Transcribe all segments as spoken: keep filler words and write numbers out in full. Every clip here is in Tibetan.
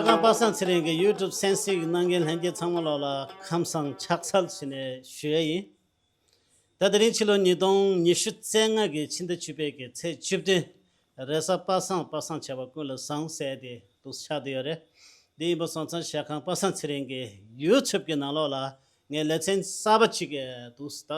ཤ་ཁང་པ་སངས་ཚེ་རིང་གི་YouTube གསན་གཟིགས་གནང་མཁན་ལྷན་རྒྱས་ཚང་མ་ལོག་ལ་ཁམས་བཟང་ཕྱག་འཚལ་ཞུས་ནས་ཞུ་ཡ་ཡིན། ད་དེ་རིང་ཕྱི་ལོ་ཉིས་སྟོང་ཉི་ཤུ་རྩ་ལྔ་གི་ཕྱི་ཟླ་བཅུ་པའི་གི་ཚེས་བཅུ་བདུན། རེས་གཟའ་པ་སངས། པ་སངས་བྱ་བ་ཀུན་ལ་བཟང་ཟེར་ཏེ་འདུག་ཆགས་བསྡད་ཡོད་རེད། འདི་ཡིན་པ་སོང་ཙང་ཤ་ཁང་པ་སངས་ཚེ་རིང་གི་YouTube གི་ནང་ལོགས་ལ་ངས་ལེ་ཚན་གསར་པ་ཅིག་འདུག་ད་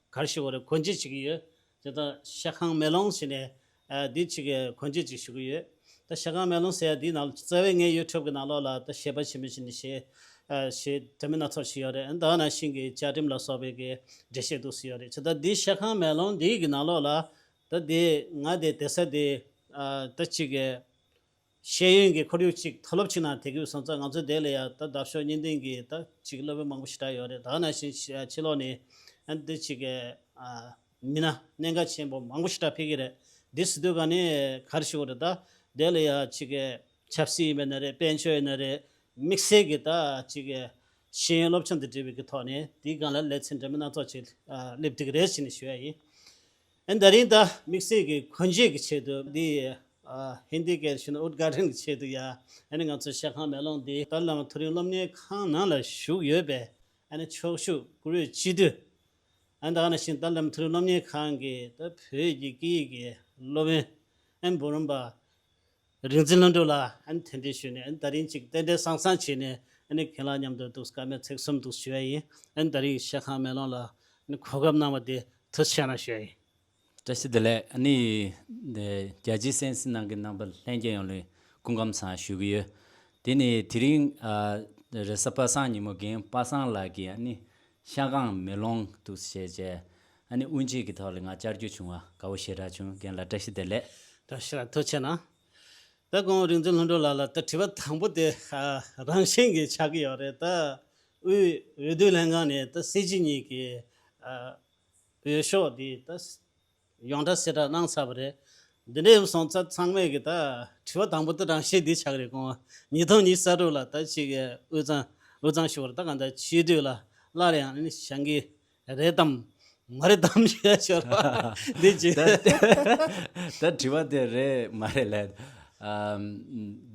ག་རེ་ཞུ་དགོས་རེད། སྒོ་འབྱེད་བྱེད་ཀྱི་ཡོད། དེ་ད་ཤ་ཁང་མེ་ལོང་ཞེས་ནས་ཨ་འདི་ཅིག་གི་སྒོ་འབྱེད་ཅིག་ཞུ་གི་ཡོད། ད་ཤ་ཁང་མེ་ལོང་ཟེར་ཡ་འདིའི་ནང་ལ་རྩ་བའི་ངའི་YouTube གི་ནང་ལོགས་ལ་ད་གཞས་པ་ཆེན་པོ་ཞིག་ནས་གཞས་ཨ་གཞས་འདྲ་མིན་སྣ་ཚོགས་ཤིག་ཡོད་རེད། ད་ནང་བཞིན་གྱི་བཅའ་ཁྲིམས་ལ་སོགས་པའི་གི་འགྲེལ་བཤད་འདུག་སེ་ཡོད་རེད། བྱས་ཙང་འདི་ཤ་ཁང་མེ་ལོང་འདིའི་གི་ནང་ལོགས་ལ་ད་འདི་ང་དེ་བསྡད་ས་དེ་ཨ་ད་ཅིག་གི་ཤེས་ཡོན་གྱི་ཁོར་ཡུག་ཅིག་མཐོ་སློབ་ཅིག་ནང་དེ་གི་སོང་ཙང་ང་ཚོ་དེ་ལ་ཡ་ད་འདབ་གཤོག་བརྙན་ལྡན་གྱི་ད་ཅིག་སློབ་དཔོན་མང་པོ་ཞེ་དྲག་ཡོད་རེད། ད་ནང་བཞིན་ཕྱི་ཕྱི་ལོགས་ནས་ཨ་འདི་ཅིག་གི་ཨ་མི་སྣ་གནད་འགག་ཆེན་པོ་མང་པོ་ཞེ་དྲག་ཕེབས་ཀྱི་རེད། འདི་ཟེར་དུས་ག་ནས་ག་རེ་ཞུ་དགོས་རེད། ད་དེ་ལ་ཡ་ཅིག་གི་ཆབ་སྲིད་ཡིན་པ་ན་རེད། དཔལ་འབྱོར་ཡིན་ན་རེད། དམིགས་བསལ་གྱི་ད་ཅིག་གི་ཤེས་ཡོན་སློབ་སྦྱོང་དང་འབྲེལ་བའི་གི་ཐོག་ནས་དེའི་སྒང་ལ་ལེ་ཚན་འདྲ་མིན་སྣ་ཚོགས་ཅིག་ཨ་སླེབས་བསྡད་ཀྱི་རེད་ཟེར་ནས་ཞུ་ཡ་ཡིན། ཨ་ནི་ད་རིང་ད་དམིགས་བསལ་གྱི་སྒོ་འབྱེད་ཀྱི་ཆེད་དུ་འདི་ཨ་ཧིན་དི་སྐད་ཞུ་ན་ཨུད་གྷ་ཊན་གྱི་ཆེད་དུ་ཡ་ཨ་ནི་ང་ཚོ་ཤ་ཁང་མེ་ལོང་འདི་ཏཱ་ལའི་བླ་མ་མཐོ་རིམ་སློབ་གཉེར་ཁང་ནང་ལ་བཞུགས་ཡོད་པའི་ཨ་ནི་ཕྱོགས་བཞུགས་བཀུར་འོས་སྤྱི་འཐུས། ཨ་ནི་ད་ག་ནང་བཞིན་ཏཱ་ལའི་བླ་མ་མཐོ་རིམ་སློབ་གཉེར་ཁང་གི་ད་བོད་ཀྱི་སྐད་ཡིག་གི་སློབ་དཔོན་ཨ་ནི་འབུམ་རམས་པ་རིག་འཛིན་ལྷུན་གྲུབ་ལགས་ཨ་ནི་དེ་འདྲའི་ཞུས་ནས་ཨ་ནི་ད་རིང་ཅིག་རྟེན་འབྲེལ་བཟང་བཟང་བྱས་ནས་ཨ་ནི་ཁྱེད་ལ་མཉམ་དུ་འདུག་བཀའ་མོལ་ཚིག་གསུམ་འདུག་ཞུ་ཡ་ཡིན། ཨ་ནི་ད་རིང་ཤ་ཁང་མེ་ལོང་ལ་ཨ་ནི་གོ་སྐབས་གནང་བ་དེ་ཐུགས་རྗེ་ཆེ་གནང་ཞུ་ཡ་ཡིན། བཀྲ་ཤིས་བདེ་ལེགས། ཨ་ནི་འདི་རྒྱ་ཆེའི་གསན་གཟིགས་གནང་མཁན་རྣམ་པ་ལྷན་རྒྱས་ཡོངས་ལ་སྐུ་ཁམས་བཟང་ཞུ་གི་ཡོད། དེ་ནས་དེ་རིང་ཨ་རེས་གཟའ་པ་སངས་ཉིན་མོ་རྒན་པ་སངས་ལགས་ཀྱིས་ཨ་ནི་ཤ་ཁང་མེ་ལོང་འདུག་བྱས་བྱས་ཨ་ནི་དབུ་འབྱེད་ཀྱི་ཐོག་ལ་ང་བཅར་རྒྱུ་བྱུང་བ་དགའ་བོ་ཞེ་དྲག་བྱུང་། རྒན་ལགས་བཀྲ་ཤིས་བདེ་ལེགས། བཀྲ་ཤིས་ལགས་ཐུགས་རྗེ་གནང་། ད་ཁོང་རིག་འཛིན་ལྷུན་གྲུབ་ལགས་ལ་ད་དྲི་བ་དང་པོ་དེ་ཨ་རང་བཞིན་གྱིས་ཆགས་ཀྱི་ཡོད་རེད། ད་དབུས་འོས་བསྡུ་ལྷན་ཁང་ནས་ད་སྲིད་སྤྱི་གཉིས་ཀྱི་ཨ་འོས་ཤོག་འདི་ད་ཡོངས་གྲགས་གསལ་བསྒྲགས་གནང་ཚར་བ་རེད། འདི་འདྲ་ཡིན་སོང་ཙང་ཚང་མས་ཀྱི་ད་དྲི་བ་དང་པོ་ད་རང་བཞིན་འདི་ཆགས་ཀྱི་རེད། ཁོང་ཉིས་སྟོང་ཉི་ཤུ་རྩ་དྲུག་ལ་ད་ཅིག་གི་དབུས་གཙང་དབུས་གཙང་ཞུ་བར་ད་གང་ལྟར་སྤྱི་འཐུས་ལ་སླར་ཡང་ཨ་ནི་བཞེངས་ཀྱི་རེད་དམ་མ་རེད་དམ་ཞུ་ཡ་ཞོར་བ་འདི་ཅི། ད་ད་དྲི་བ་དེ་རེད་མ་རེད་ལབ། ཨམ།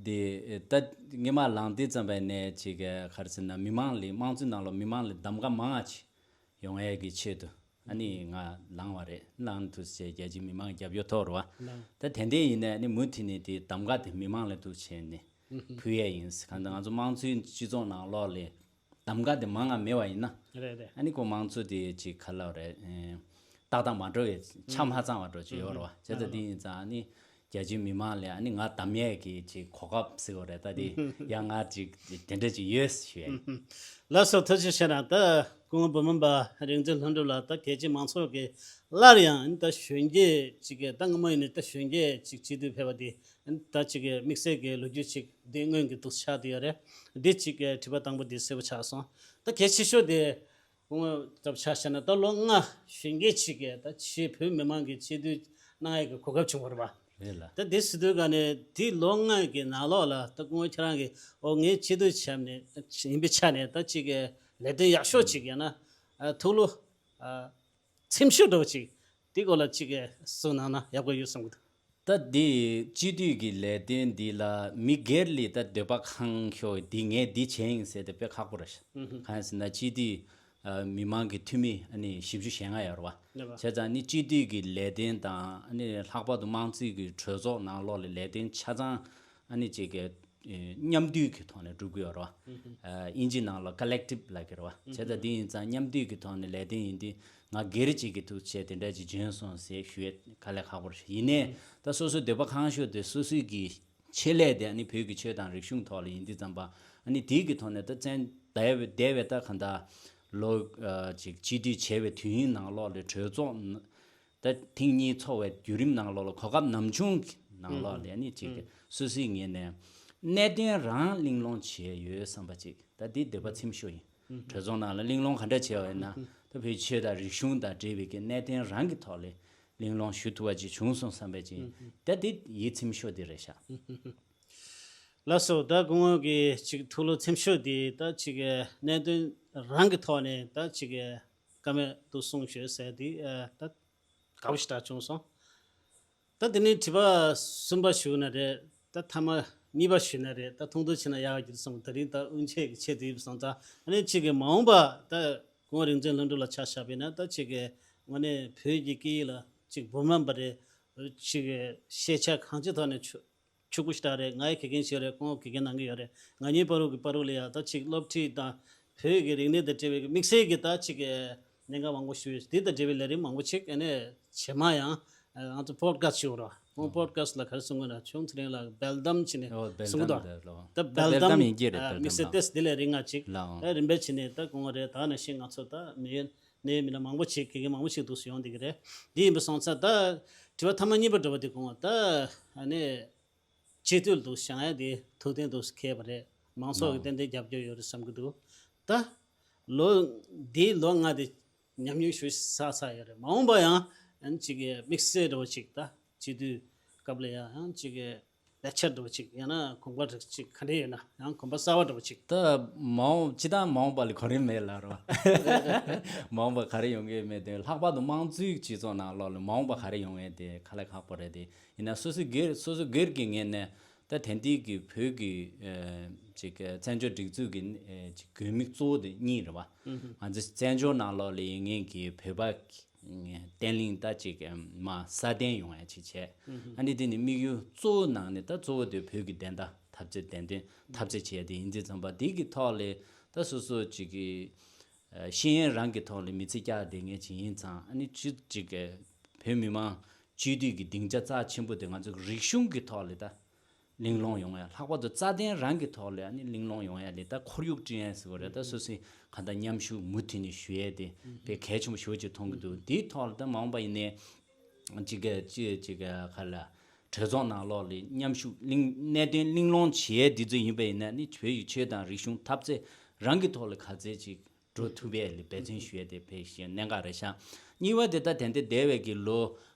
འདི་ད་སྔོན་མ་ལངས་དུས་ཙམ་པ་ནས་ཅིག་ག་རེ་ཟེར་ན་མི་མང་ལ་དམངས་གཙོའི་ནང་ལོགས་མི་མང་ལ་གདམ་ག་མང་ང་ཅིག་ཡོང་ཡས་ཀྱི་ཆེད་དུ་ཨ་ནི་ང་ལངས་བ་རེད། ལངས་དུས་ཙམ་རྒྱ་ཆེའི་མི་མང་རྒྱབ་སྐྱོར་ཐོབ་རེད་བ། ད་དེ་འདྲ་ཡིན་ནའི་ཨ་ནི་མུ་མཐུད་ནས་དེ་གདམ་ག་དེ་མི་མང་ལ་འདུག་བྱས་ནས་ཕུལ་ཡས་ཡིན། གང་ལྟར་ང་ཚོ་དམངས་གཙོའི་སྤྱི་ཚོགས་ནང་ལོགས་ལ་གདམ་ག་དེ་མང་ང་མེད་པ་ཡིན་ན། རེད་རེད། ཨ་ནི་ཁོ་དམངས་གཙོ་དེ་ཅིག་ག་ལབ་རེད། ཨེ། ཏག་ཏག་མ་འགྲོ་བའི་ཆ་མ་ཚང་བ་འགྲོ་ཅིག་ཡོད་རེད་བ། བྱས་ཙང་དེ་ཡིན་ཙང་ཨ་ནི་རྒྱ་ཆེའི་མི་མང་ལ་ཨ་ནི་ང་གདམ་ཡས་ཀྱི་ཅིག་གོ་སྐབས་ཟེར་བ་རེད། ད་དེ་ཡང་ང་ཅིག་དེ་འདྲ་ཅིག་ཡོད་ཞུ་ཡས། ལགས་སོ་ཐུགས་རྗེ་ཆེ་གནང་། ད་སྐུ་ངོ་བུ་མོ་པ་རིག་འཛིན་ལྷུན་གྲུབ་ལགས་ད་རྒྱ་ཆེའི་མང་ཚོགས་ཀྱིས་སླར་ཡང་ཨ་ནི་ད་གཞོན་སྐྱེས་ཅིག་གི་ད་སྔ་མོ་ཡིན་ནའི་ད་གཞོན་སྐྱེས་ཅིག་སྤྱི་འཐུས་ཕེབས་པ་དེ་ད་ཅིག་གི་དམིགས་བསལ་གྱི་ལོ་རྒྱུས་ཅིག་འདི་སྔོན་གྱི་འདུག་ཆགས་བསྡད་ཡོད་རེད། འདི་ཅིག་གི་དྲི་བ་དང་པོ་འདི་གསལ་པོ་ཆགས་སོང་། ད་གལ་ཆེ་ཤོས་དེ་སྐུ་ངོ་ལྟ་བུ་ཆ་བཞག་ན་ད་ལོ་ལྔ་གཞོན་སྐྱེས་ཅིག་གི་ད་ཕྱིའི་བོད་མི་མང་གི་སྤྱི་འཐུས་གནང་ཡས་ཀྱི་གོ་སྐབས་བྱུང་བ་རེད་པ། རེད་ལ། ད་འདི་ཟེར་དུས་ག་ནས་འདི་ལོ་ལྔ་གི་ནང་ལོགས་ལ་ད་སྐུ་ངོ་ཁྱེད་རང་གིས་ཨོ་ངས་སྤྱི་འཐུས་བྱས་ནས་ཡིན་པའི་ཆ་ནས་ད་ཅིག་གི་ལས་དོན་ཡག་ཤོས་ཅིག་ཡང་ན་ཐུགས་བློ་ཚིམ་ཤོས་འདྲ་བོ་ཅིག་འདི་སྐོར་ལ་ཅིག་གི་གསུངས་གནང་ན་ཡག་པོ་ཡོད་བསམ་གི་འདུག་ད་འདི་སྤྱི་འཐུས་ཀྱི་ལས་དོན་འདི་ལ་མི་སྒེར་ལ་ད་འདོད་པ་ཁེངས་ཤོས་འདི་ངས་འདི་བྱས་ཡིན་ཟེར་ཏེ་དཔེ་ཁག་པོ་རེད། གང་ཡིན་ཟེར་ན་སྤྱི་འཐུས་ཨ་མི་མང་གི་འཐུས་མི་ཨ་ནི་བཞི་བཅུ་ཞེ་ལྔ་ཡོད་རེད་བ། བྱས་ཙང་ནི་སྤྱི་འཐུས་ཀྱི་ལས་དོན་དང་ཨ་ནི་ལྷག་པར་དུ་དམངས་གཙོའི་གི་གྲོས་ཚོགས་ནང་ལོགས་ལ་ལས་དོན་ཆ་ཚང་ཨ་ནི་ཅིག་གི་མཉམ་འདུས་ཀྱི་ཐོག་ནས་སྒྲུབ་ཀྱི་ཡོད་རེད་བ། ཨ་དབྱིན་ཇི་ནང་ལ་collective་ལབ་ཀྱི་རེད་བ། བྱས་ཙང་འདི་ཡིན་ཙང་མཉམ་འདུས་ཀྱི་ཐོག་ནས་ལས་དོན་ཡིན་དུས་ང་སྒེར་གཅིག་གི་ཐུགས་བྱས་དེ་འདྲ་ཅིག་བྱུང་སོང་ཟེར་ཞུ་ཡས་དཀའ་ལས་ཁག་པོ་རེད། ཡིན་ནའི་ད་སོ་སོའི་འདོད་པ་ཁེངས་ཤོས་དེ་སོ་སོའི་གི་ཆེད་ལས་དེ་ཨ་ནི་བོད་ཀྱི་ཆོས་དང་རིག་གཞུང་ཐོག་ལ་ཡིན་དུས་ཙམ་པ་ཨ་ནི་དེའི་གི་ཐོག་ནས་ད་བཙན་བདའ་བའི་བསྡད་པའི་ད་གང་ལྟར་ལོ་ཨ་ཅིག་སྤྱི་འཐུས་བྱས་པའི་དུས་ཡུན་ནང་ལོགས་ལ་གྲོས་ཚོགས་ད་ཐེངས་གཉིས་ཚོགས་པའི་བརྒྱུད་རིམ་ནང་ལོགས་ལ་གོ་སྐབས་ནམ་བྱུང་གི་ནང་ལོགས་ལ་ཨ་ནི་ཅིག་གི་སོ་སོའི་ངོས་ནས་གནད་དོན་རང་གླེང་སློང་བྱས་ཡོད་བསམ་པ་ཅིག་ད་འདི་འདོད་པ་ཚིམ་ཤོས་ཡིན། གྲོས་ཚོགས་ནང་ལ་གླེང་སློང་ག་འདྲ་བྱས་པ་ཡིན་ན་ད་བོད་ཆོས་དང་རིག་གཞུང་དང་འབྲེལ་བའི་གི་གནད་དོན་རང་གི་ཐོག་ལ་གླེང་སློང་ཞུ་ཐུབ་པ་ཅིག་བྱུང་སོང་བསམ་པ་ཅིག་ད་འདི་ཡིད་ཚིམ་ཤོས་འདི་རེད་ཤག་ལགས་སོ། ད་སྐུ་ངོ་གི་ཅིག་ཐུགས་བློ་ཚིམ་ཤོས་འདི་ད་ཅིག་གི་གནད་དོན་རང་གི་ཐོག་ནས་ད་ཅིག་གི་བཀའ་མོལ་དུ་གསུངས་ཤོད་ཟེར་འདི་ད་དགའ་པོ་ཞེ་དྲག་བྱུང་སོང་། ད་དེ་ནས་དྲི་བ་གསུམ་པ་ཞུ་ན་རེད། ད་མཐའ་མ་ གཉིས་པ་ཞུས་ན་རེད། ད་ཐུང་ཐུང་བྱས་ན་ཡག་གི་བསམ། ད་རིང་ད་དབུ་འབྱེད་ཀྱི་ཆེད་དུ་ཡིན་པ་སོང་ཙང་། ཨ་ནི་ཅིག་གི་མ་འོངས་པ་ད་ཁོང་རིག་འཛིན་ལྷུན་གྲུབ་ལ་ཆ་བཞག་པ་ཡིན་ན། ད་ཅིག་གི་དངོས་གནས་བོད་ཀྱི་སྐད་ཡིག་ལ་ཅིག་འབུམ་རམས་པ་རེད། ཅིག་གི་ཤེས་བྱ་གང་ཅིའི་ཐོག་ནས་ཕྱུག་ཕྱུག་པོ་ཞེ་དྲག་རེད། ང་ཡི་དགེ་རྒན་ཞིག་རེད། ཁོང་དགེ་རྒན་གནང་གི་ཡོད་རེད། ང་གཉིས་བར་དུ་གི་བར་དུ་ལ་ཡ་ད་ཅིག་སློབ་ཁྲིད་དང་བོད་ཀྱི་རིག་གནས་དང་འབྲེལ་བའི་དམིགས་བསལ་གྱི་ད་ཅིག་གི་གནད་འགག་མང་པོ་ཞིག་ཡོད། དེ་དང་འབྲེལ་བའི་ལས་རིམ་མང་པོ་ཅིག་ཨ་ནི་རྗེས་མ་ཡང་ང་ཚོ་པོ་ཌི་ཁ་སི་ཊི་ཞུ་རོགས། ཁོང་པོ་ཌི་ཁ་སི་ཊི་ལ་ག་རེ་གསུང་གི་ན། ཆུང་དེ་རིང་ལ་སྦེལ་ཌམ་བྱས་ནས་ཨོ་སྦེལ་གསུང་གི་འདུག་ཌམ་རེད་ལོ། ད་ད་སྦེལ་ཌམ་ཡིན་གྱི་རེད། ཨ་སྦེལ་མི་ཌམ་སེ་ལ་ཏེས་དེ་ལས་རིང་ང་ཅིག་ལའོ། ད་རིམ་པས་བྱས་ནས་ད་གོང་རེད། ད་ནང་བཞིན་ང་ཚོ་ད་མི་ཡོད་ནས་མི་སྣ་མང་པོ་ཅིག་དགེ་རྒན་མང་པོ་ཅིག་འདུག་སེ་ཡོང་བསྡད་ཀྱི་རེད། འདི་ཡིན་པ་སོང་ཙང་ད་དྲི་བ་ཐ་མ་གཉིས་པ་འདྲ་བ་དེ་གོང་བ་ད་ཨ་ནི་སྤྱི་འཐུས་ལ་འདུག་སེ་བཞེངས་ཡ་དེ་ཐུགས་གཏན་འདུག་སེ་འཁེལ་བ་རེད། མང་ཚོགས་ཀྱིས་ཏན་ཏན་རྒྱབ་སྐྱོར་ཡོད་རེད་བསམ་གྱི་འདུག་ད་ལོ་འདིའི་ལོ་ལྔ་དེ་ཉམས་མྱོང་ཞེ་པོ་བསགས་ཚར་ཡོད་རེད། མ་འོངས་པ་ཡང་ཨ་ནི་ཅིག་གི་དམིགས་བསལ་འདྲ་བ་ཅིག་ད་སྤྱི་འཐུས་སྐབས་ལ་ཡང་ཅིག་གི་ལས་འཆར་འདྲ་བ་ཅིག་ཡང་ན་གོམ་པ་རིགས་ཅིག་ག་འདྲ་ཡོད་ན། ཡང་གོམ་པ་གསར་བ་འདྲ་བ་ཅིག་ད་མ་འོངས་སྤྱི་བཏང་མ་འོངས་པ་ལ་གོ་རིམ་མེད་ལབ་རོགས། མ་འོངས་པ་ག་རེ་ཡོང་གི་མེད་དེ། ལྷག་པར་དུ་དམངས་གཙོའི་སྤྱི་ཚོགས་ནང་ལོགས་ལ་མ་འོངས་པ་ག་རེ་ཡོང་ངེས་དེ་དཀའ་ལས་ཁག་པོ་རེད་དེ། ཡིན་ན་སོ་སོའི་སྒེར་སོ་སོའི་སྒེར་གྱི་ངོས་ནས་ད་དེང་དུས་ཀྱི་བོད་ཀྱི་ཨ་ཅིག་བཙན་བྱོལ་སྒྲིག་འཛུགས་ཀྱི་ཨ་ཅིག་དགོས་དམིགས་གཙོ་བོ་དེ་གཉིས་རེད་བ། ང་ཚོ་བཙན་བྱོལ་ནང་ལོགས་ལ་ཡིན་མཁན་གྱི་བོད་པ་བརྟན་ལྷིང་ད་ཅིག་མ་སྲ་བརྟན་ཡོང་ཡ་ཅིག་བྱས། ཨ་ནི་དེ་ནི་དམིགས་ཡུལ་གཙོ་བོ་ནང་ནས་ད་གཙོ་བོ་དེ་བོད་ཀྱི་བདེན་མཐའ་འཐབ་རྩོད། བདེན་དོན་འཐབ་རྩོད་བྱས་དེ་ཡིན་དུས་ཙམ་པ་དེ་གི་ཐོག་ལ་ད་སོ་སོ་ཅིག་གི་ཤེས་ཡོན་རང་གི་ཐོག་ལ་མི་ཚེ་བསྐྱལ་བསྡད་མཁན་ཅིག་ཡིན་ཙང་། ཨ་ནི་ཅིག་ཅིག་བོད་མི་མང་སྤྱི་འཐུས་ཀྱི་སྡིངས་ཆ་རྩ་ཆེན་པོ་དེ་ང་ཚོ་རིག་གཞུང་གི་ཐོག་ལ་ད་གླེང་སློང་ཡོང་ཡ། ལྷག་པར་དུ་རྩ་དོན་རང་གི་ཐོག་ལ་ཨ་ནི་གླེང་སློང་ཡོང་ཡ་ལས་ད་ཁོར་ཡུག་བསྐྲུན་ཡ་ཟེར་བ་རེད། ད་སོ་སོའི་གང་ལྟར་མཉམ་ཞུགས་མུ་མཐུད་ནས་ཞུ་ཡས་དེ་དཔེ་གལ་ཆེན་པོ་ཞེ་པོ་ཅིག་མཐོང་གི་འདུག་དེའི་ཐོག་ལ་ད་མ་འོངས་པ་ཡིན་ནའི་ཅིག་ག་ཅིག་ཅིག་ག་ག་ལ་གྲོས་ཚོགས་ནང་ལོགས་ལ་མཉམ་ཞུགས་གླེང་གནད་དོན་གླེང་སློང་བྱེད་ཡས་འདི་ཚོ་ཡིན་པ་ཡིན་ན་ནི་བོད་ཀྱི་ཆོས་དང་རིག་གཞུང་འཐབ་རྩོད་རང་གི་ཐོག་ལ་ག་ཚད་ཅིག་འགྲོ་ཐུབ་པའི་ལ་འབད་བརྩོན་ཞུ་ཡས་དེ་དཔེ་གལ་ཆེན་གནད་འགག་རེད་ཤག་གཉིས་པ་དེ་ད་དེ་འདྲ་འདས་པའི་གི་ལོ་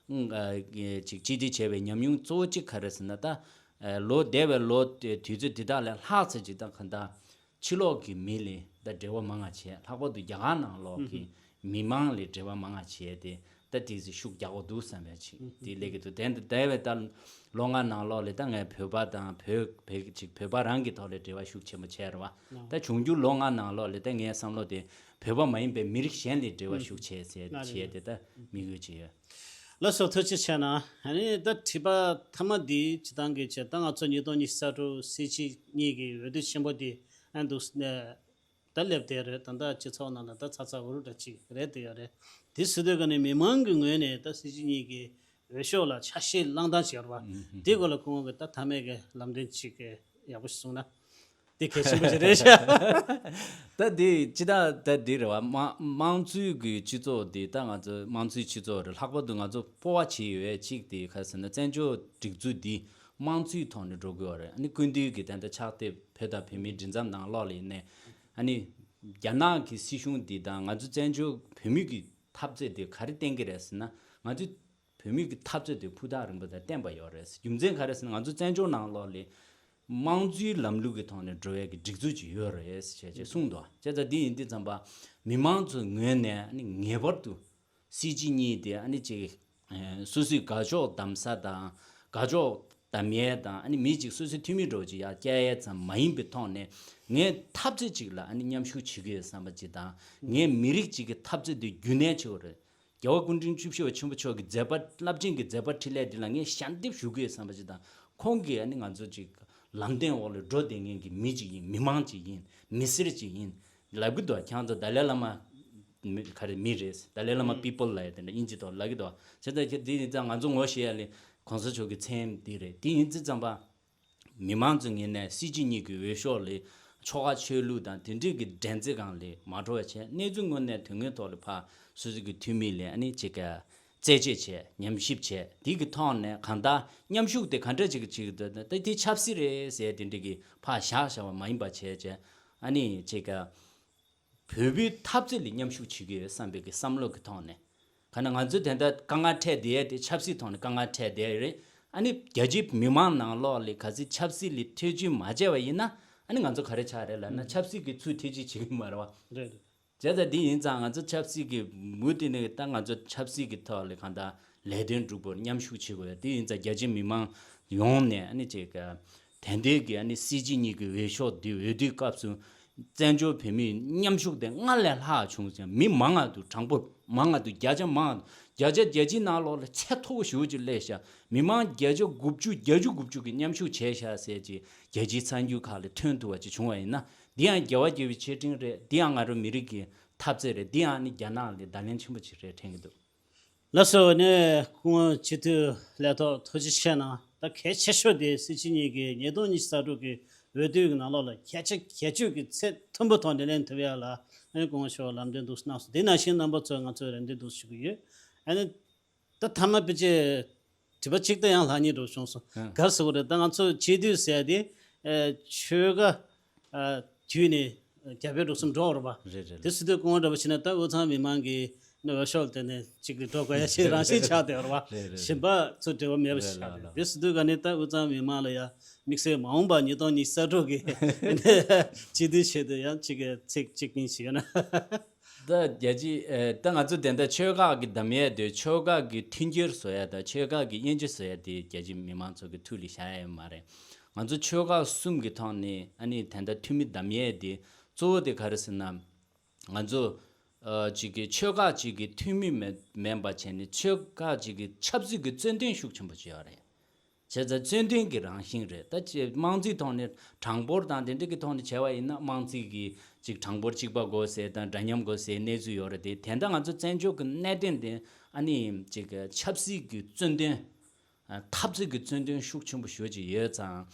ཨ་ཅིག་སྤྱི་འཐུས་བྱས་པའི་ཉམས་མྱོང་གཙོ་བོ་གཅིག་ག་རེ་ཟེར་ན། ད་ཨ་ལོ་འདས་པའི་ལོ་དེ་དུས་ཚོད་འདི་དག་ལས་ལྷག་ཙམ་ཅིག་ད་ག་ད་ཕྱི་ལོགས་ཀྱི་མི་ལ་ད་འབྲེལ་བ་མང་ང་བྱས། ལྷག་པར་དུ་རྒྱ་གར་ནང་ལོགས་ཀྱི་མི་མང་ལ་འབྲེལ་བ་མང་ང་བྱས་ཏེ་ད་དེ་ཚོ་ཤུགས་རྒྱག་དགོས་འདུག་བསམ་པའི་ཅིག་དེ་སླེབས་ཀྱི་འདུག་དེ་འདི་འདས་པའི་ད་ལོ་ལྔ་ནང་ལོགས་ལ་ད་ངས་བོད་པ་དང་བོད་བོད་ཅིག་བོད་པ་རང་གི་ཐོག་ལ་འབྲེལ་བ་ཤུགས་ཆེན་པོ་བྱས་རེད་བ། ད་འབྱུང་འགྱུར་ལོ་ལྔ་ནང་ལོགས་ལ་ད་ངའི་བསམ་བློ་དེ་བོད་པ་མ་ཡིན་པའི་མི་རིགས་གཞན་ལ་འབྲེལ་བ་ཤུགས་ཆེ་ཟེར་བྱས་ཏེ་ད་དམིགས་ཡུལ་ཅིག་ཡོད། ལགས་སོ། ཐུགས་རྗེ་ཆེ་གནང་། ཨ་ནི་ད་དྲི་བ་མཐའ་མ་འདི་སྤྱིར་བཏང་གི་བྱས། ད་ང་ཚོ་ཉིས་སྟོང་ཉི་ཤུ་རྩ་དྲུག་སྲིད་སྤྱི་གཉིས་ཀྱི་འོས་བསྡུ་ཆེན་པོ་འདི་ཨ་འདུག་ནས་ད་སླེབས་བསྡད་རེད། ད་ལྟ་སྤྱི་ཚོགས་ནང་ལ་ད་ཚ་ཚ་འུར་འུར་འདྲ་ཅིག་རེད་བསྡད་ཡོད་རེད། དེ་སྲིད་དུས་ཀ་ནས་མི་མང་གི་ངོས་ནས་ད་སྲིད་སྤྱི་གཉིས་ཀྱི་འོས་ཤོག་ལ་ཆ་ཤས་བླངས་སྟངས་ཅིག་ཡོད་རེད་བ། དེའི་སྐོར་ལ་ཁོང་གིས་ད་མཐའ་མའི་གི་ལམ་སྟོན་ཅིག་གི་ཡག་པོ་ཞིག་གསུངས་ན། དེ་གལ་ཆེན་པོ་ཞིག་རེད་ཤག་ད་དེ་ཅི་ད་ད་འདི་རེད་བ། དམངས་དམངས་གཙོའི་གི་སྤྱི་ཚོགས་འདི་ད་ང་ཚོ་དམངས་གཙོའི་སྤྱི་ཚོགས་རེད། ལྷག་པར་དུ་ང་ཚོ་སྤོབས་པ་བྱེད་ཡོད་ཅིག་དེ་ག་ཟེར་ན། བཙན་བྱོལ་སྒྲིག་འཛུགས་འདི་དམངས་གཙོའི་ཐོག་ནས་འགྲོ་དགོས་པ་རེད། ཨ་ནི་སྐུ་མདུན་གྱི་ད་ལྟ་ཕྱག་དེབ་བོད་དང་བོད་མིའི་མགྲིན་ཚབ་ནང་ལོགས་ལ་ཡིན་ནའི། ཨ་ནི་རྒྱ་ནག་གི་སྲིད་གཞུང་འདི་དང་ང་ཚོ་བཙན་བྱོལ་བོད་མི་གི་འཐབ་རྩོད་དེ་ག་རེ་བསྟན་གྱི་རེད་ཟེར་ན། ང་ཚོ་བོད་མི་གི་འཐབ་རྩོད་དེ་ཕུ་ཐག་རིང་པོ་དང་བརྟན་པ་ཡོད་རེད། རྒྱུ་མཚན་ག་རེ་ཟེར་ན། ང་ཚོ་བཙན་བྱོལ་ནང་ལོགས་ལ་དམངས་གཙོའི་ལམ་ལུགས་ཀྱི་ཐོག་ནས་འགྲོ་བའི་གི་སྒྲིག་འཛུགས་ཅིག་ཡོད་རེད་ཅེས་ཅེས་གསུངས་འདུག་བྱས་ཙང་འདི་ཡིན་དུས་ཙམ་པ་མི་མང་ཚོའི་ངོས་ནས་ཨ་ནི་ངེས་པར་དུ་སྲིད་སྤྱི་གཉིས་དེ་ཨ་ནི་ཅིག་སོ་སོའི་དགའ་ཕྱོགས་གདམ་ས་དང་དགའ་ཕྱོགས་གདམ་ཡས་དང་། ཨ་ནི་མི་གཅིག་སོ་སོའི་འཐུས་མི་འདྲ་བོ་ཅིག་ཡར་བསྐྱལ་ཡས་ཙམ་མ་ཡིན་པའི་ཐོག་ནས། ངས་འཐབ་རྩོད་ཅིག་ལ་ཨ་ནི་མཉམ་ཞུགས་བྱེད་ཀྱི་ཡོད་བསམ་པ་ཅིག་དང་། ངས་མི་རིགས་གཅིག་གི་འཐབ་རྩོད་དེ་རྒྱུན་གནས་བྱེད་དགོས་རེད། རྒྱལ་བ་སྐུ་ཕྲེང་བཅུ་བཞི་པ་ཆེན་པོ་མཆོག་གི་མཛད་པ་རླབས་ཆེན་གྱི་མཛད་པ་འཕྲིན་ལས་འདི་ལ་ངས་ཞལ་འདེབས་ཞུ་གི་ཡོད་བསམ་པ་ཅིག་དང་། ཁོང་གིས་ཨ་ནི་ང་ཚོ་ཅིག་ལམ་སྟོན་འོག་ལ་འགྲོ་བསྡད་མཁན་གྱི་མི་ཅིག་ཡིན། མི་མང་ཅིག་ཡིན། མི་སེར་ཅིག་ཡིན་ལབ་གི་འདུག་ཁྱེད་ཚོ་དཱ་ལའི་བླ་མ་མི་ག་རེ་མི་རེད། དཱ་ལའི་བླ་མ་ཨུམ་པི་པལ་ལབ་ཡ་དེ་འདྲ་དབྱིན་ཇི་ཐོག་ལབ་གི་འདུག་བྱས་ཙང་ཁྱེད་འདི་ཡིན་ཙང་ང་ཚོ་ངོ་ཤེས་ཡ་ལས་གོང་ས་མཆོག་གི་མཚན་འདི་རེད། དེ་ཡིན་ཙི་ཙམ་པ། མི་མང་ཚོའི་ངོས་ནས་སྲིད་སྤྱི་གཉིས་ཀྱི་འོས་ཤོག་ལ་ཆོལ་ཁ་ཆོས་ལུགས་དང་དེ་འདྲའི་གི་འགྲན་རྩོད་སྒང་ལ་མ་འགྲོ་བ་བྱས། གནས་ཚུལ་དངོས་གནས་དོན་དངོས་ཐོག་ལ་ཕར་སོ་སོ་གི་འཐུས་མི་ལ་ཨ་ནི་ཅིག་ག་རྩད་གཅོད་བྱས། ཉམས་ཞིབ་བྱས། དེ་གི་ཐོག་ནས་གང་ལྟར་མཉམ་ཞུགས་དེ་ག་འདྲ་ཅིག་བྱེད་ཀྱི་འདུག་ད་དེ་ཆབ་སྲིད་རེད་ཟེར་དེ་འདྲའི་གི་ཕར་བཞག་བཞག་པ་མ་ཡིན་པ་བྱས་བྱས། ཨ་ནི་ཅིག་ག་བོད་པའི་འཐབ་རྩོད་ལ་མཉམ་ཞུགས་བྱེད་ཀྱི་ཡོད་བསམ་པའི་གི་བསམ་བློ་གི་ཐོག་ནས། ག་ན་ང་ཚོ་དེ་འདྲ་དཀའ་ངལ་འཕྲད་བསྡད་ཡས་དེ་ཆབ་སྲིད་ཐོག་ནས་དཀའ་ངལ་འཕྲད་བསྡད་ཡས་རེད། ཨ་ནི་རྒྱ་ཆེའི་མི་མང་ནང་ལོགས་ལ་གལ་སྲིད་ཆབ་སྲིད་ལ་ཐེ་བྱུས་མ་བྱས་པ་ཡིན་ན། ཨ་ནི་ང་ཚོ་ག་རེ་ཆགས་རེད་ལབ་ན། ཆབ་སྲིད་ཀྱི་ཚུར་ཐེ་བྱུས་བྱེད་ཀྱི་མ་རེད་བ། རེད། བྱས་ཙང་འདི་ཡིན་ཙང་ང་ཚོ་ཆབ་སྲིད་ཀྱི་མུ་མཐུད་ནས་ད་ང་ཚོ་ཆབ་སྲིད་ཀྱི་ཐོག་ལ་གང་ལྟར་ལས་དོན་སྒྲུབ་པར་མཉམ་ཞུགས་བྱེད་དགོས་ཡ། དེ་ཡིན་ཙང་རྒྱ་ཆེའི་མི་མང་ཡོངས་ནས་ཨ་ནི་ཅིག་ག་ དེ་འདྲའི་གི་ཨ་ནི་སྲིད་སྤྱི་གཉིས་ཀྱི་འོས་ཤོག་འདི་འོས་བསྡུའི་སྐབས་སུ་བཙན་བྱོལ་བོད་མིའི་མཉམ་ཞུགས་དེ་སྔར་ལས་ལྷག་བྱུང་ཟིན། མི་མང་ང་འདུག་གྲངས་འབོར་མང་ང་འདུག་བརྒྱ་ཆ་མང་ང་འདུག་བརྒྱ་ཆ་བརྒྱད་ཅུ་ནང་ལོགས་ལ་ཚད་མཐོ་བོ་ཞེ་པོ་ཅིག་སླེབས་ཤག་མི་མང་བརྒྱ་ཆ་དགུ་བཅུ་བརྒྱད་ཅུ་དགུ་བཅུ་གི་མཉམ་ཞུགས་བྱས་ཤག་ཟེར་ཅིག་རྒྱལ་སྤྱིའི་གསར་འགྱུར་ཁག་ལ་ཐོན་ཐུབ་པ་ཅིག་བྱུང་བ་ཡིན་ན། འདི་ཡང་རྒྱལ་བ་དགྱེས་པའི་ཆེད་སྤྲིངས་རེད། འདི་ཡང་ང་རང་མི་རིགས་ཀྱི་འཐབ་རྩོད་རེད། འདི་ཡང་ནི་རྒྱ་ནག་ལ་བརྡ་ལན་ཆེན་པོ་ཅིག་རེད་དྲན་གྱི་འདུག་ལགས་སོ། ནས་སྐུ་ངོ་སྤྱི་འཐུས་ལས་ཐོག་ཐུགས་རྗེ་ཆེ་གནང་། ད་གལ་ཆེ་ཤོས་དེ་སྲིད་སྤྱི་གཉིས་ཀྱི་ཉིས་སྟོང་ཉི་ཤུ་རྩ་དྲུག་གི་འོས་བསྡུ་གི་ནང་ལོགས་ལ་བརྒྱ་ཆ་བརྒྱད་ཅུ་གི་ཚད་མཐོན་པོ་ཐོག་འགྲན་ལེན་ཐུབ་ཡ་ལ་ཨ་ནི་སྐུ་ངོ་མཆོག་ལམ་སྟོན་འདུག་གནང་སོང་། དེ་ནང་བཞིན་རྣམ་པ་ཚོས་ང་ཚོས་རེ་འདུན་འདུག་ཞུ་གི་ཡོད། ཨ་ནི་ད་མཐའ་མ་ཕལ་ཆེར་དྲི་བ་གཅིག་ད་ཡང་ལྷག་ཉེས་འགྲོ་བྱུང་སོང་། ཨ། ག་རེ་ཟེར་དགོས་རེད། ད་ང་ཚོ་སྤྱི་འཐུས་ཟེར་ཡ་དེ་ཨ་ཆོལ་ཁ་ཨ་བརྒྱུད་ནས་རྒྱ་བོད་འབྲུག་གསུམ་འགྲོ་བ་རེད་པ། རེད་རེད། དེ་སྲིད་དུས་སྐུ་ངོ་འདྲ་པོ་བྱས་ན་ད་དབུས་གཙང་མི་མང་གི་ནི་འོས་ཤོག་དེ་ནས་གཅིག་གི་འགྲོ་དགོས་ཡ་ཞིག་རང་བཞིན་ཆགས་བསྡད་ཡོད་རེད་པ། རེད་རེད། གཞན་པ་ཚོ་འབྲེལ་བ་མེད་པ་ཞིག་ཆགས་རེད། རེད་ལགས་ལགས། དེ་སྲིད་དུས་ག་ནས་ད་དབུས་གཙང་མི་མང་ལ་ཡ་དམིགས་བསལ་མ་འོངས་པ་ཉིས་སྟོང་ཉི་ཤུ་རྩ་དྲུག་གི་སྤྱི་འཐུས་ཆེད་དུ་ཡང་གཅིག་གི་ཚིག་གཅིག་གཉིས་ཞིག་ཡོད་ན། ད་རྒྱལ་སྤྱི་ཨེ་ད་ང་ཚོ་དེ་འདྲ་ཆོལ་ཁ་གི་འདམ་ཡས་དེ་ཆོལ་ཁ་གི་མཐུན་འགྱུར་བཟོ་ཡ་དང་ཆོལ་ཁ་གི་དབྱེ་འབྱེད་བཟོ་ཡ་དེ་རྒྱལ་སྤྱི་མི་མང་ཚོ་གི་ཐུགས་ལ་བཞག་ཡ་ཡོད་མ་རེད། ང་ཚོ་ཆོལ་ཁ་གསུམ་གི་ཐོག་ནས་ཨ་ནི་དེ་འདྲ་འཐུས་མི་འདམ་ཡས་དེ་གཙོ་བོ་དེ་ག་རེ་ཟེར་ན། ང་ཚོ་ཨ་གཅིག་གི་ཆོལ་ཁ་གཅིག་གི་འཐུས་མི་མེད་མེད་པ་བྱས་ནས་ཆོལ་ཁ་གཅིག་གི་ཆབ་སྲིད་ཀྱི་རྩོད་འདོན་ཤུགས་ཆེན་པོ་བྱེད་ཡོད་རེད། བྱས་ཙང་རྩོད་འདོན་གྱི་རང་བཞིན་རེད། ད་ཅེ་དམངས་གཙོའི་ཐོག་ནས་གྲངས་འབོར་དང་དེ་འདྲ་གི་ཐོག་ནས་བྱས་པ་ཡིན་ན་དམངས་གཙོའི་གི་ཅིག་གྲངས་འབོར་གཅིག་པ་དགོས་ཟེར་དང་འདྲ་མཉམ་དགོས་ཟེར་གནས་ཚུལ་ཡོད་རེད་དེ། དེ་འདྲ་ང་ཚོ་བཙན་བྱོལ་གྱི་གནད་དོན་དེ་ཨ་ནི་ཅིག་ཆབ་སྲིད་ཀྱི་རྩོད་འདོན། ཨ་འཐབ་རྩོད་ཀྱི་རྩོད་འདོན་ཤུགས་ཆེན་པོ་ཞེ་པོ་ཅིག་ཡོད་ཙང་།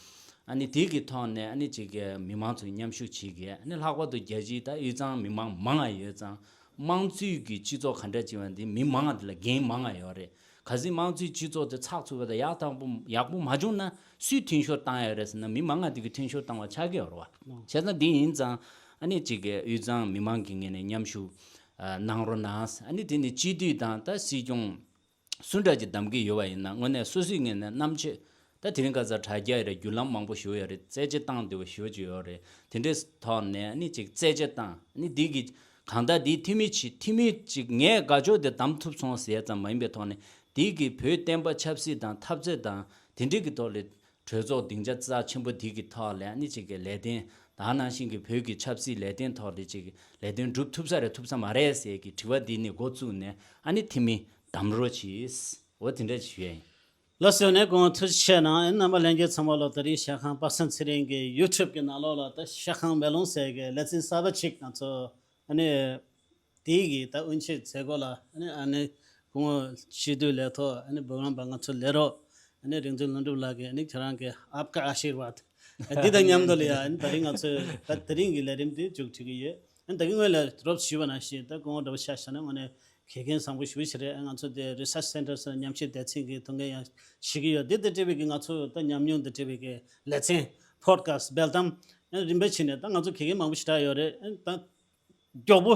ཨ་ནི་དེ་གི་ཐོག་ནས་ཨ་ནི་ཅིག་གི་མི་མང་ཚོས་མཉམ་ཞུགས་བྱེད་དགོས། ཨ་ནི་ལྷག་པར་དུ་རྒྱལ་སྤྱིའི་ད་དབུས་གཙང་མི་མང་མང་ང་ཡོད་ཙང་། དམངས་གཙོའི་གི་སྤྱི་ཚོགས་ག་འདྲ་ཅིག་ཡོད་དེ་མི་མང་ང་དེ་ལ་འགན་མང་ང་ཡོད་རེད། གལ་སྲིད་དམངས་གཙོའི་སྤྱི་ཚོགས་དེ་ཚགས་ཚུད་པ་དང་ཡག་དང་པོ་ཡག་པོ་མ་བྱུང་ན་སུས་མཐུན་ཤོར་བཏང་ཡོད་རེད་ཟེར་ན་མི་མང་ང་དེ་གི་མཐུན་ཤོར་བཏང་བ་ཆགས་ཀྱི་ཡོད་རེད་བ། བྱས་ཙང་དེ་ཡིན་ཙང་ཨ་ནི་ཅིག་གི་དབུས་གཙང་མི་མང་གི་ངོས་ནས་མཉམ་ཞུགས་ཨ་གནང་རོགས་གནང་། ཨ་ནི་དེ་ནི་སྤྱི་འཐུས་དང་ད་སྲིད་སྐྱོང་སུ་འདྲ་ཅིག་གདམ་གྱི་ཡོད་པ་ཡིན་ན་དངོས་གནས་སོ་སོའི་ངོས་ནས་རྣམ་དཔྱོད། ད་དེ་རིང་ཁ་སང་དྲ་རྒྱ་ཡི་རེད་བརྒྱུད་ལམ་མང་པོ་ཞིག་ཡོད་རེད། རྩད་གཅོད་བཏང་བདེ་བོ་ཞེ་པོ་ཅིག་ཡོད་རེད། དེ་འདྲའི་ཐོག་ནས་ཨ་ནི་ཅིག་རྩད་གཅོད་བཏང་ཨ་ནི་འདི་གི་གང་ལྟར་འདིའི་འཐུས་མི་ཅིག་འཐུས་མི་ཅིག་ངས་དགའ་ཕྱོགས་དེ་བདམས་ཐུབ་སོང་ཟེར་ཙམ་མ་ཡིན་པའི་ཐོག་ནས་འདི་གི་བོད་བསྟན་པ་ཆབ་སྲིད་དང་འཐབ་རྩོད་དང་དེ་འདྲའི་གི་ཐོག་ལ་གྲོས་ཚོགས་སྡིངས་ཆ་རྩ་ཆེན་པོ་འདི་གི་ཐོག་ལ་ཨ་ནི་ཅིག་གི་ལས་དོན་ད་ནང་བཞིན་གི་བོད་ཀྱི་ཆབ་སྲིད་ལས་དོན་ཐོག་ལ་ཅིག་ལས་དོན་སྒྲུབ་ཐུབ་ས་རེད་ཐུབ་ས་མ་རེད་ཟེར་གི་དྲི་བ་འདི་ནས་འགོ་བཙུགས་ནས་ཨ་ནི་འཐུས་མི་གདམ་རོགས་གྱིས། འོ་དེ་འདྲ་ཞུ་ཡ་ཡིན། ལགས་སོ། ནས་དགོངས་ཐུགས་རྗེ་ཆེ་གནང་། རྣམ་པ་ལྷན་རྒྱས་ཚང་མ་ལ་ད་རིང་ཤ་ཁང་པ་སངས་ཚེ་རིང་གི་ཡུ་ཊུབ་གི་ནང་ལོགས་ལ་ད་ཤ་ཁང་མེ་ལོང་ཟེར་གི་ལེ་ཚན་གསར་པ་ཅིག་ང་ཚོ་ཨ་ནི་དེའི་གི་ད་དབུ་འབྱེད་མཛད་སྒོ་ལ་ཨ་ནི་ཨ་ནི་སྐུ་ངོ་སྤྱི་འཐུས་ལས་ཐོག་ཨ་ནི་འབུམ་རམས་པ་ང་ཚོ་ལས་རོགས་ཨ་ནི་རིག་འཛིན་ལྷུན་གྲུབ་ལགས་ཀྱིས་ཨ་ནི་ཁྱེད་རང་གི་ཨབ་ཀ་ཨ་ཤིར་ཝཱད་འདི་དང་མཉམ་དུ་ལ་ཡ་ཨ་ནི་ད་རིང་ང་ཚོས་ད་དེ་རིང་གི་ལས་རིམ་འདི་མཇུག་སྒྲིལ་གི་ཡོད། ཨ་ནི་ད་གིན་སྔོན་ལ་རོབ་ཞུས་པ་ནང་བཞིན་ད་སྐུ་ངོ་འདྲ་པོ་ཆ་བཞག་ན་དངོས་གནས་དགེ་རྒན་བཟང་པོ་ཞེ་པོ་ཞིག་རེད། ང་ཚོ་དེ་Research Centre་སུ་ཉམས་ཞིབ་སྡེ་ཚན་གྱི་ཐུགས་འགན་ཡང་བཞེས་ཀྱི་ཡོད། དེ་དང་འབྲེལ་བའི་གི་ང་ཚོ་ད་ཉམས་མྱོང་དང་འབྲེལ་བའི་གི་ལེ་ཚན་པོ་ཌི་ཁ་སི་ཊི་སྤེལ་གཏམ་ཨ་ནི་རིམ་པས་བྱས་ནས་ད་ང་ཚོ་དགེ་རྒན་མང་པོ་ཞིག་གྲགས་ཡོད་རེད། ཨ་ནི་ད་མགྱོགས་པོ་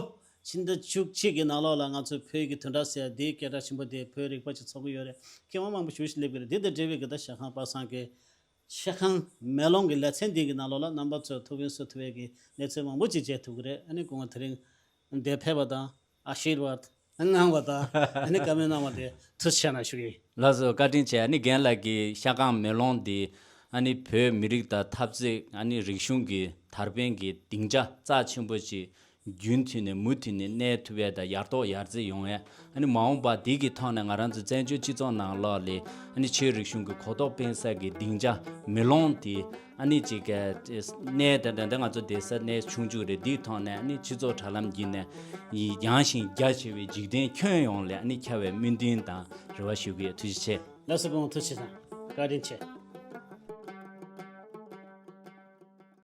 ཕྱི་ཟླ་བཅུ་གཅིག་གི་ནང་ལོགས་ལ་ང་ཚོ་བོད་ཀྱི་བདུན་ཕྲག་ཟེར་དེའི་སྐད་གྲགས་ཆེན་པོ་དེ་བོད་རིག་པ་ཅིག་ཚོགས་ཀྱི་ཡོད་རེད། མཁས་དབང་མང་པོ་ཞེ་པོ་ཞིག་སླེབས་ཀྱི་རེད། དེ་དང་འབྲེལ་བའི་གི་ད་ཤ་ཁང་པ་སངས་ཀྱི་ཤ་ཁང་མེ་ལོང་གི་ལེ་ཚན་འདི་གི་ནང་ལོགས་ལ་རྣམ་པ་ཚོས་ཐུགས་ཕན་གསོས་ཐུབ་པའི་གི་གནས་ཚུལ་མང་པོ་ཅིག་མཇལ་ཐུབ་ཀྱི་རེད། ཨ་ནི་སྐུ་ངོ་དེ་རིང་འདིར་ཕེབས་པ་དང་ཨ་ཤིར་ཝཱད་གནང་བ་དང་ཨ་ནི་བཀའ་མོལ་གནང་བ་དེ་ཐུགས་རྗེ་ཆེ་གནང་ཞུ་གི་ཡིན། ལགས་སོ། བཀའ་དྲིན་ཆེ། ཨ་ནི་རྒན་ལགས་ཀྱིས་ཤ་ཁང་མེ་ལོང་འདི་ཨ་ནི་བོད་མི་རིགས་དང་འཐབ་རྩོད་ཨ་ནི་རིག་གཞུང་གི་དར་འཕེལ་གྱི་སྡིངས་ཆ་རྩ་ཆེན་པོ་ཅིག་རྒྱུན་མཐུད་ནས་མུ་མཐུད་ནས་གནས་ཐུབ་ཡས་དང་ཡར་ཐོག་ཡར་རྩེ་ཡོང་ཡས། ཨ་ནི་མ་འོངས་པ་འདི་གི་ཐོག་ནས་ང་རང་ཚོ་བཙན་བྱོལ་སྤྱི་ཚོགས་ནང་ལོགས་ལ་ཨ་ནི་ཆོས་རིག་གཞུང་གི་གོ་རྟོགས་སྤེལ་ས་གི་སྡིངས་ཆ་མེ་ལོང་དེ་ཨ་ནི་ཅིག་གི་གནས་དེ་འདྲ་འདྲ་ང་ཚོ་བསྡད་ས་གནས་ཆུང་ཆུང་རེད། འདིའི་ཐོག་ནས་ཨ་ནི་སྤྱི་ཚོགས་དྲ་ལམ་བརྒྱུད་ནས་ཡང་ཞིང་རྒྱ་ཆེ་བའི་འཇིག་རྟེན་ཁྱོན་ཡོངས་ལ་ཨ་ནི་ཁྱབ་པའི་སྨོན་འདུན་དང་རེ་བ་ཞུ་གི་ཡོད། ཐུགས་རྗེ་ཆེ། ལགས་སོ། སྐུ་ངོ་ཐུགས་རྗེ་ཆེ་དང་བཀའ་དྲིན་ཆེ།